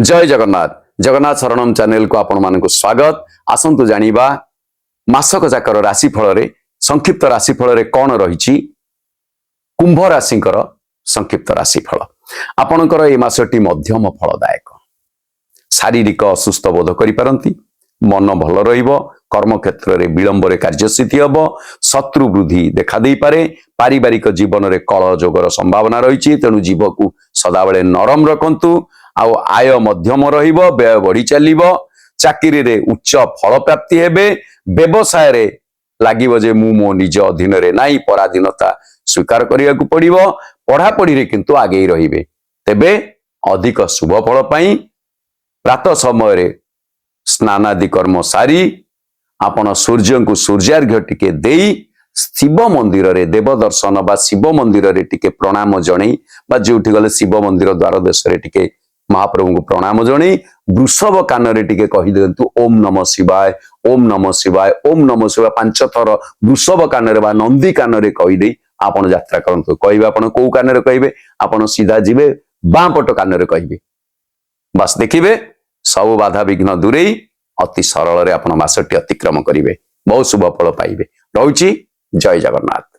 ଜୟ ଜଗନ୍ନାଥ। ଜଗନ୍ନାଥ ଶରଣମ ଚ୍ୟାନେଲକୁ ଆପଣମାନଙ୍କୁ ସ୍ୱାଗତ। ଆସନ୍ତୁ ଜାଣିବା ମାସକ ଯାକର ରାଶିଫଳରେ, ସଂକ୍ଷିପ୍ତ ରାଶିଫଳରେ କଣ ରହିଛି। କୁମ୍ଭ ରାଶିଙ୍କର ସଂକ୍ଷିପ୍ତ ରାଶିଫଳ। ଆପଣଙ୍କର ଏଇ ମାସଟି ମଧ୍ୟମ ଫଳଦାୟକ। ଶାରୀରିକ ଅସୁସ୍ଥ ବୋଧ କରିପାରନ୍ତି। ମନ ଭଲ ରହିବ। କର୍ମକ୍ଷେତ୍ରରେ ବିଳମ୍ବରେ କାର୍ଯ୍ୟସିଦ୍ଧି ହେବ। ଶତ୍ରୁ ବୃଦ୍ଧି ଦେଖା ଦେଇପାରେ। ପାରିବାରିକ ଜୀବନରେ କଳହ ଯୋଗର ସମ୍ଭାବନା ରହିଛି, ତେଣୁ ଜିଭକୁ ସଦାବେଳେ ନରମ ରଖନ୍ତୁ। ଆଉ ଆୟ ମଧ୍ୟମ ରହିବ, ବ୍ୟୟ ବଢି ଚାଲିବ। ଚାକିରିରେ ଉଚ୍ଚ ଫଳ ପ୍ରାପ୍ତି ହେବେ। ବ୍ୟବସାୟରେ ଲାଗିବ ଯେ ମୁଁ ମୋ ନିଜ ଅଧୀନରେ ନାହିଁ, ପରାଧୀନତା ସ୍ୱୀକାର କରିବାକୁ ପଡିବ। ପଢାପଢିରେ କିନ୍ତୁ ଆଗେଇ ରହିବେ। ତେବେ ଅଧିକ ଶୁଭ ଫଳ ପାଇଁ ପ୍ରାତଃ ସମୟରେ ସ୍ନାନାଦି କର୍ମ ସାରି ଆପଣ ସୂର୍ଯ୍ୟଙ୍କୁ ସୂର୍ଯ୍ୟାର୍ଘ୍ୟ ଟିକେ ଦେଇ, ଶିବ ମନ୍ଦିରରେ ଦେବ ଦର୍ଶନ ବା ଶିବ ମନ୍ଦିରରେ ଟିକେ ପ୍ରଣାମ ଜଣେଇ ବା ଯୋଉଠି ଗଲେ ଶିବ ମନ୍ଦିର ଦ୍ୱାର ଦେଶରେ ଟିକେ ମହାପ୍ରଭୁଙ୍କୁ ପ୍ରଣାମ ଜଣେଇ ବୃଷଭ କାନରେ ଟିକେ କହିଦିଅନ୍ତୁ, "ଓମ୍ ନମ ଶିବାୟ, ଓମ୍ ନମ ଶିବାୟ, ଓମ୍ ନମ ଶିବାୟ।" ପାଞ୍ଚ ଥର ବୃଷଭ କାନରେ ବା ନନ୍ଦୀ କାନରେ କହିଦେଇ ଆପଣ ଯାତ୍ରା କରନ୍ତୁ। କହିବେ ଆପଣ କୋଉ କାନରେ କହିବେ? ଆପଣ ସିଧା ଯିବେ, ବାଁ ପଟ କାନରେ କହିବେ। ବାସ୍, ଦେଖିବେ ସବୁ ବାଧା ବିଘ୍ନ ଦୂରେଇ ଅତି ସରଳରେ ଆପଣ ମାସଟି ଅତିକ୍ରମ କରିବେ। ବହୁତ ଶୁଭ ଫଳ ପାଇବେ। ରହୁଛି, ଜୟ ଜଗନ୍ନାଥ।